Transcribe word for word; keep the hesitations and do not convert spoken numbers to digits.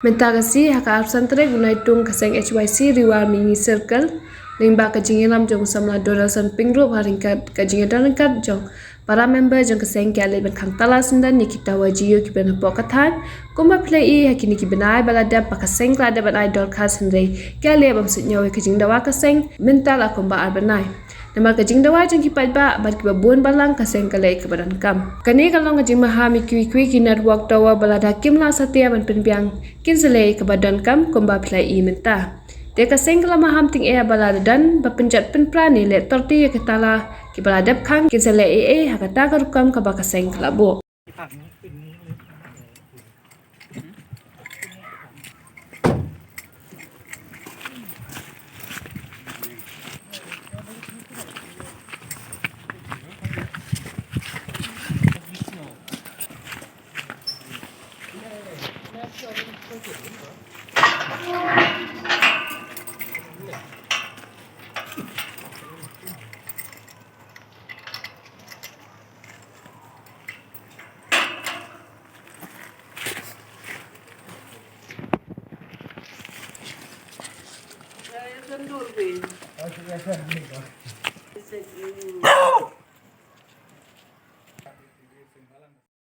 Mynta ka sngi ha ka arphew san tarik u Naitung ka seng H Y C Riwar Mihngi Circle, lyngba ka jingïalam jong u samla Donaldson Pyngrope ha ryngkat ka jingïadon ryngkat jong para member jong ka seng ki la leit ban khang tala syndon ïa ki tower Jio kiba don hapoh ka thaiñ. Kumba phi la ïohi ha kine ki bnai ba la dep ba ka seng ka la dep ban ai dorkhas hynrei ki la leh bym suidñiew ïa ka jingdawa ka seng mynta la kumba ar bnai. Namar ka jingdawa jong ki paidbah bad kiba bun balang ka seng ka leh kaba donkam. Kane ka long ka jingmaham ïa kiwei kiwei ki network tower ba lada kim lah satia ban pynbiang kin sa leh kaba donkam kumba phi la ïohi mynta. Te ka seng ka la maham tyngeh ba lada don ba pynjot pynpra ne leh torti ïa ka tala kiba la dep khang kin sa leh ei ei ha kata ka rukom kaba ka seng ka la buh.